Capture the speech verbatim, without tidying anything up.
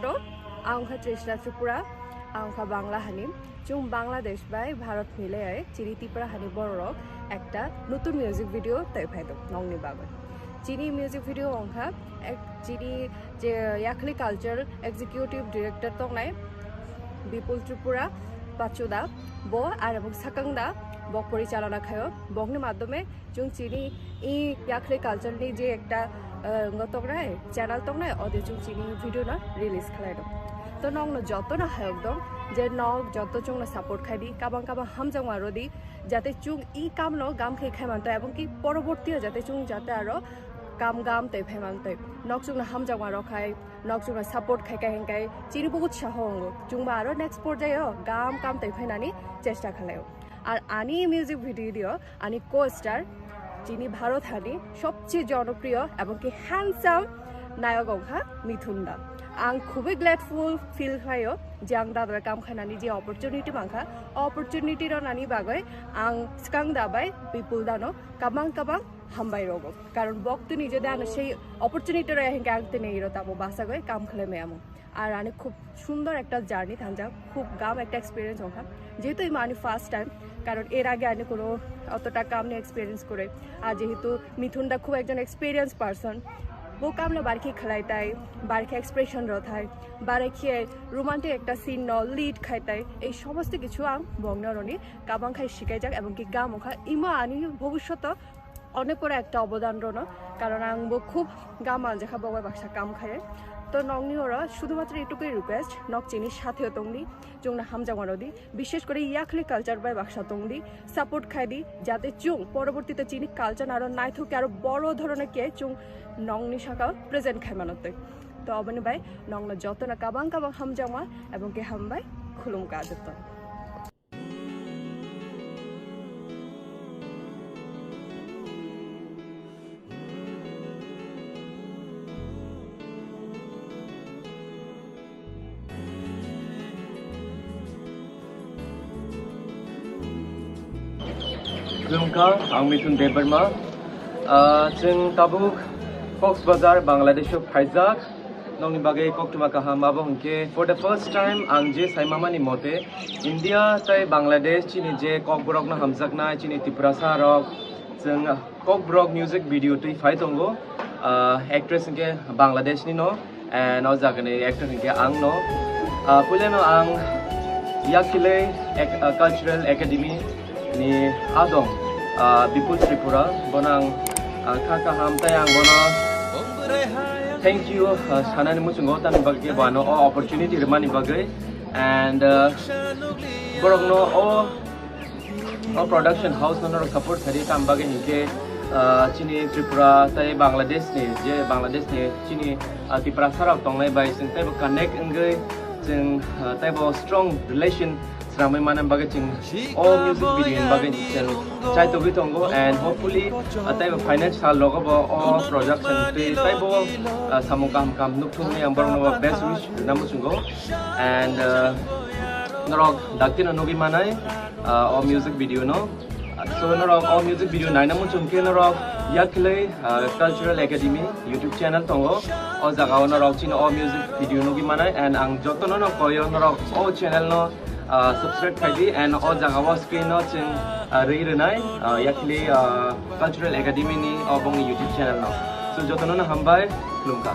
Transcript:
Ang wngkha Trishna Tripura, ang wngkha Bangla hani. Chwng Bangladesh bai Bharat milai chini Tripura hani bororok ekta nutun music video tei phai tong nokni bagwi. Chini music video wngkha ek-, chini je Yakhli Culture Executive Director tongnai Bipul Tripura Pachuda, bo ar ebong Sakangda bo porichalona khaio, bokni madhyome chwng chini i Yakhli Culture ni je ekta, eh, ngo tongnai, channel tongnai, ode chwng chini video no release khlai rw. To nokno joto no hayok dong je nok joto chwngno support khai di, kabang kabang hamjakma rw di, jate chwng i kam no gam khe khai manto, ebong ki poroborti o jate chwng jate aro kam gam tei phai manto. Nok chwngno hamjakma rw khai, nok chwngno support khai khai hingkai chini bo utsaho wngo, chwngbo aro next porjaio gam kam tei phainani chesta khlaio. Ar ani music video ani co-star chini Bharat hani sobche jonopriyo ebong ki handsome nayok wngkha Mithun da. Ang khubui grateful feel khlaio je ang dadara kam khainani je opportunity mankha, o opportunity rwnani bagwi ang swkang da bai Bipul dano kabang kabang hambai rogo, karon bok tini jodi ano sei opportunity rwya hinkhe ang tini iro tamo basagwi kam khlai maya mung. Ar ani khub sundor ekta journey thangjak, khub gam ekta experience wngkha, jehetu ima ani first time, karon er age ani kono otota kamni experience kwrwi. Ar jehetu Mithun da khub ekjon experience person, bo kamno barkhe khlai tai, barkhe expression rw thai, barekhe romantic ekta scene no lead khai tai, ei somosto kichu ang bongno roni kabang khai sikaijak ebong ki gam wngkha, imo ani bhobishoto onek boro ekta obodan rwno, karon ang bo khub gam manjakha bo bai baksa kam khai. To nokni oro sudhumatro etukui request, nok chini sathe tongdi, chwngno hamjakma rwdi, bishes kore Yakhli Culture bai baksa tongdi, support khaidi, jate chwng porobortite chini culture aro naithok aro boro dhoroner khe chwng nokni sakao present khai mano twi. To oboni bai nokno jotono kabang kabang hamjakma ebong khe hambai, khulumkha joto. Khulumkha, ang Mithun Debbarma. Ah, chwng tabuk Cox's Bazar, Bangladesh-o phaijak. Nokni bagwi koktwma kaham abo hwnkhe, for the first time ang je saimamani mote, India tei Bangladesh chini je kokborokno hamjaknai chini Tiprasa rok, chwng kokborok music video twi phai tongo. Ah, actress hwnkhe Bangladesh ni no, and o jaga ni actor hwnkhe ang no. Ah, puila no ang Yakhli Ac-, ah, Cultural Academy ni adong, ah, Bipul Tripura, bono ang, ah, kha kaham tei ang bono thank you, ah, sanani muchungo, tamni bagwi bono o opportunity rwmani bagwi, and, ah, borokno o, o production house no norok support khaidi, tamni bagwi hinkhe, ah, chini Tripura tei Bangladesh ni, je Bangladesh ni chini, ah, Tiprasa rok tongnai bai chwng teibo connect wngwi chwng, ah, teibo strong relation swnamwi manna bagwi chwng o music video ni bagwi chwng chai togwi tongo, and hopefully, ah, teibo finance sal rogo bo o production tei teibo, ah, samung kaham kaham nukthung hwnwi ang borokno best wish rwna muchungo, and, ah, norok daktino nugwi manai, ah, o music video no. So norok o music video naina muchung khe norok Yakhli, ah, Cultural Academy YouTube channel tongo. O jaga o norok chini o music video nugwi manai, and ang jotono no koyo norok o channel no, ah, subscribe khaidi, and o jaga o screen no chwng, ah, rwi rwnai, ah, Yakhli, ah, Cultural Academy ni o bongni YouTube channel no. So jotono no hambai, khulumkha.